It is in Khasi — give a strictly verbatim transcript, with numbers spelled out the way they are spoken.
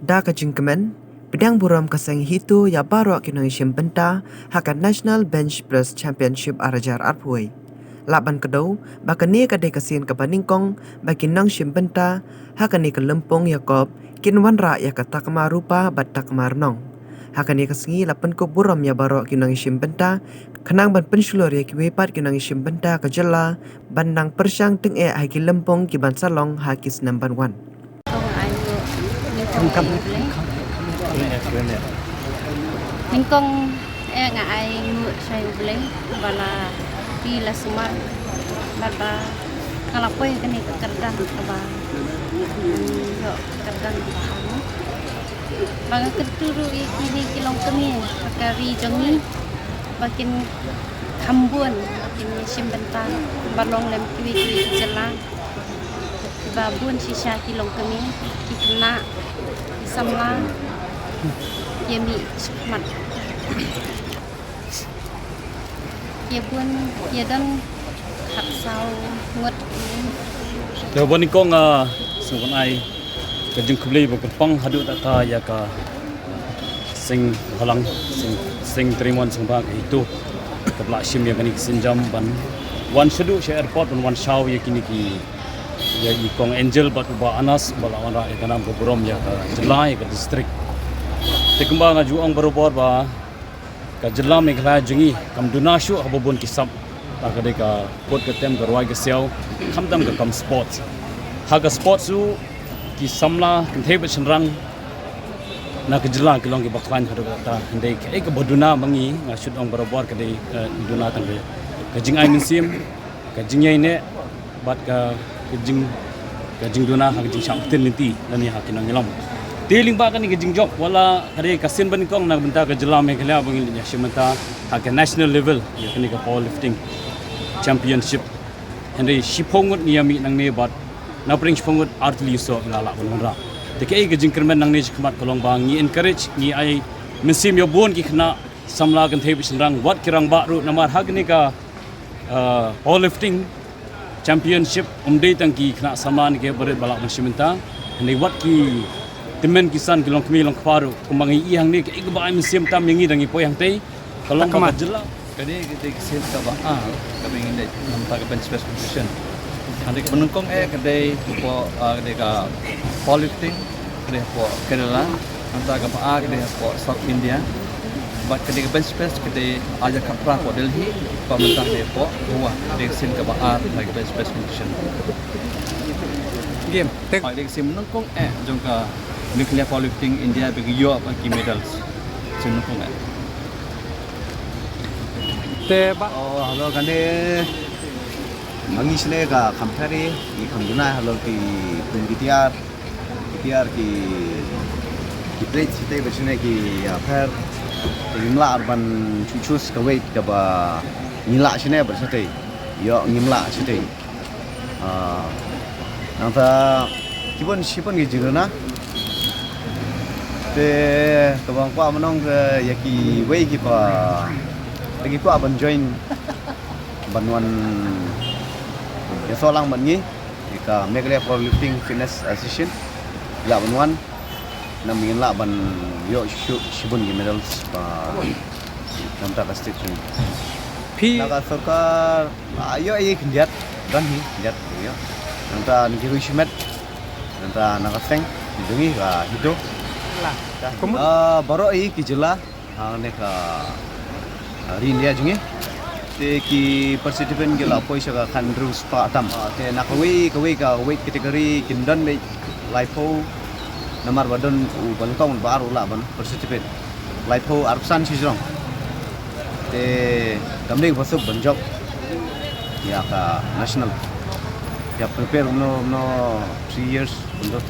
Da ka jingkmen, pdiang burom ka seng HITO ïa baroh ki nongïashim bynta ha ka National Bench Press Championship ar hajar arphew wei. Lah ban kdew ba kane ka dei ka sien kaba nyngkong ba ki nongshim bynta ha kane ka lympung ïakob kin wanrah ïa ka takma rupa bad takma rnong. Ha kane ka sngi la pynkup burom ïa baroh ki nongïashim bynta khnang ban pynshlur ïa kiwei pat ki nongïashim bynta ka jylla ban nang pyrshang tyngeh ha ki lympung ki ban sa long ha ki snem ban wan. Kong ai ngu nyngkong ai ngu blei. Nyngkong eh nga ai ngu shai u blei ba la pi la sumar bad ba nga la poi kane ka kyrdan kaba ïoh kyrdan kaba ha ngu. Ba nga kyntu ruh ïa kine ki longkmie ha ka ri jong ngi ba kin kham bun ba kin shim bynta ba long lem kiwei kiwei ki jylla. Ba bun shisha ki longkmie, ki khynnah, ki samla, ki ïa mih shakhmat. Ki ïa bun, ki ïa don khatsaw ngut. Te ba nyngkong, ah, sngewbha ai ka jingkhublei ba kyrpang haduh katta ïa ka Seng Bhalang, Seng, Seng Tremon, Seng Bhalang HITO kaba la shim ïa kane ka sienjam ban wan shaduh sha airport ban wan shaw ïa kine ki, ïa i Kong Angel bad u Bah Anas ba la wanrah ïa ka nam ka burom ïa ka jylla, ïa ka district. Te kumba nga ju ong barabor ba ka jylla Meghalaya jong ngi kam duna shuh ha ba bun ki sap. Ba ka dei ka put ka tem, ka rwai ka siaw, khamtam ka kam sports. Ha ka sports ruh ki samla kynthei bad shynrang na ka jylla ki long kiba khlaiñ haduh katta. Hynrei kaei kaba duna ma ngi, nga shu ong barabor, ka dei, eh, duna tang ka, ka jingai mynsiem, ka jingïaineh bad ka, ka jing, ka jingduna ha ka jingshah ktien lynti lane ha ki nongïalam. Te lyngba kane ka jingjop, wat la ka dei ka sien ba nyngkong na ka bynta ka jylla Meghalaya ba ngi leit ïashim bynta ha ka national level ïa kane ka powerlifting championship. Hynrei shiphew ngut ngi ïa mih nangne bad na pdeng shiphew ngut artylli u soh ngi la lah ban wanrah. Te kaei ka jingkyrmen nangne shakhmat ka long ba ngi encourage, ngi ai mynsiem ïa bun ki khynnah samla kynthei bad shynrang, wat ki rangbah ruh, namar ha kane ka, uh, powerlifting championship ym dei tang ki khynnah samla ne ki barit ba lah ban shim bynta. Hynrei wat ki tymmen ki san, ki longkmie longkpa ruh, kumba ngi i hangne, kaei kaba ai mynsiem tam ïa ngi da ngi poi hangtei ka long ba ka jylla. Kane ka dei ka sien kaba ar kaba ngi leit na bynta ka bench press competition. Hynrei kaba nyngkong eh ka dei hapoh, ah, ka dei ka powerlifting, ka dei hapoh Kerala. Nangta kaba ar ka dei hapoh South India. Bad ka dei ka bench press ka dei ar hajar khatphra hapoh Delhi, bad mynta ka dei hapoh Goa. Ka dei ka sien kaba ar na ka bench press competition. Game. Ka dei ka sien nyngkong eh jong ka Meghalaya powerlifting India ba ki ïoh bad ki medals. Sien nyngkong eh. Te ba. Oh, hello, kane. Hangne shane ka compare, ngi kham duna halor ki kum ki tiar, ki tiar ki, ki plate shitei ba shane ki ïapher. Te ngim lah ban choose kawei kaba ngi lah shane ba shitei. Ïoh ngim lah shitei. Ah, nangta ki bun shibun ki jingduna. Te kaba nga kwah ban ong ka ïa kiwei kiba ki kwah ban join ban wan ïasoh lang bad ngi ïa ka Meghalaya Powerlifting Fitness Association. Lah ban wan. Namar ngin lah ban ïoh shu shibun ki medals ba namar ka state jong ngi. Phi na ka sorkar, ah, ïoh ïa khyndiat, don hi khyndiat ïoh. Nangta na ki riew shimet, nangta na ka seng jong ngi ka HITO. Lah. Kum ah, baroh ïa ki jylla hangne ka, ah, ri India jong ngi. Te ki participant ki la poi sha ka khathynriew spah tam. Ah, te na kawei kawei ka weight category kin don beit laiphew, namar ba don u ba nyngkong ba ar u lah ban participate. Laiphew arphew san shi jrong. Te kam dei ba suk ban jop ïa ka national. Ïa prepare kumno kumno three years kumno.